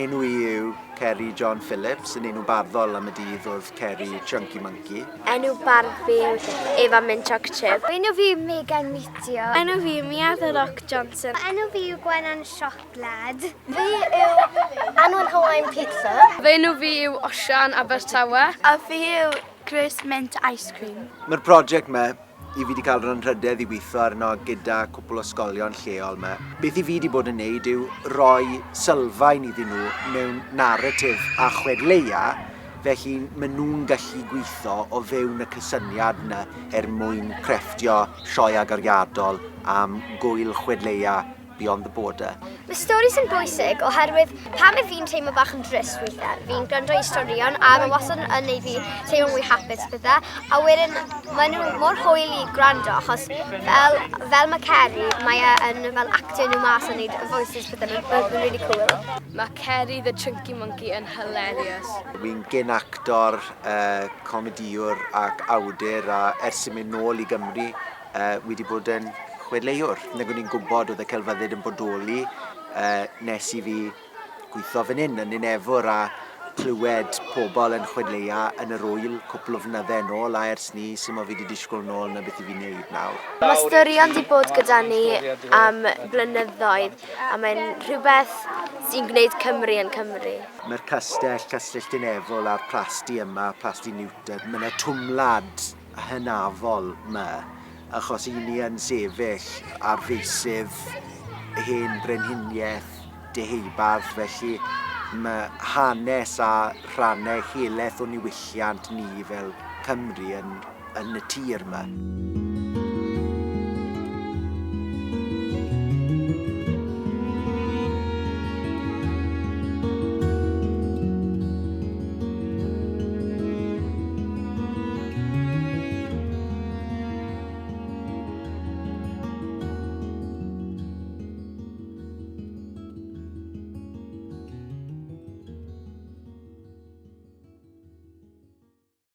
Enw i yw Ceri John Phillips, yn enw barddol am y dydd oedd Ceri Chunky Monkey. Enw bardd fi yw Eva Mint Choc Chip. Enw fi yw Megan Meteor. Enw fi yw Mia The Rock Johnson. Enw fi yw Gwenan Siocled. Fi yw Anwen Hawaiian Pizza. Fy enw fi yw Osian Abertawe. A fi yw Grace Mint Ice Cream. Mae'r prosiect 'ma i fi wedi cael yr anrhydedd i weithio arno gyda cwpl o ysgolion lleol 'ma. Beth i fi wedi bod yn neud yw rhoi sylfaen iddyn nhw mewn naratif a chwedleia, felly maen nhw'n gallu gweithio o fewn y cysyniad 'na er mwyn crefftio sioe agoriadol am gŵyl chwedleia Beyond the Border. Mae storis yn bwysig oherwydd pan mae fi'n teimlo bach yn drist weithiau, fi'n gwrando i storïon a mae wastad yn neud fi teimlo mwy hapus pethau. A wedyn maen nhw mor hwyl i gwrando achos fel, fel mae Ceri, mae e yn fel actio nhw mas a neud voices pethau, mae'n ma really cool. Mae Ceri the Chunky Monkey yn hilarious. Wi'n gyn actor, uh, comedïwr ac awdur a ers i mynd nôl i Gymru uh, wi wedi bod yn chwedleuwr. Nag o'n i'n gwybod oedd y celfyddyd yn bodoli uh, nes i fi gweithio fan hyn yn Ninefwr a clywed pobl yn chwedleia yn yr ŵyl cwpl o flynydde yn ôl a ers ni sy'n mo fi wedi disgwyl nôl na beth i fi wneud nawr. Mae straeon 'di bod gyda ni am blynyddoedd a mae'n rhywbeth sy'n gwneud Cymru yn Cymru. Mae'r castell, Castell Dinefwl a'r plasty yma, Plasty Newton, mae yna twmlad hynafol 'ma, achos 'y ni yn sefyll ar feysydd hen brenhiniaeth Deheubarth, felly mae hanes a rhannau helaeth o'n niwylliant ni fel Cymry yn, yn y tir 'ma.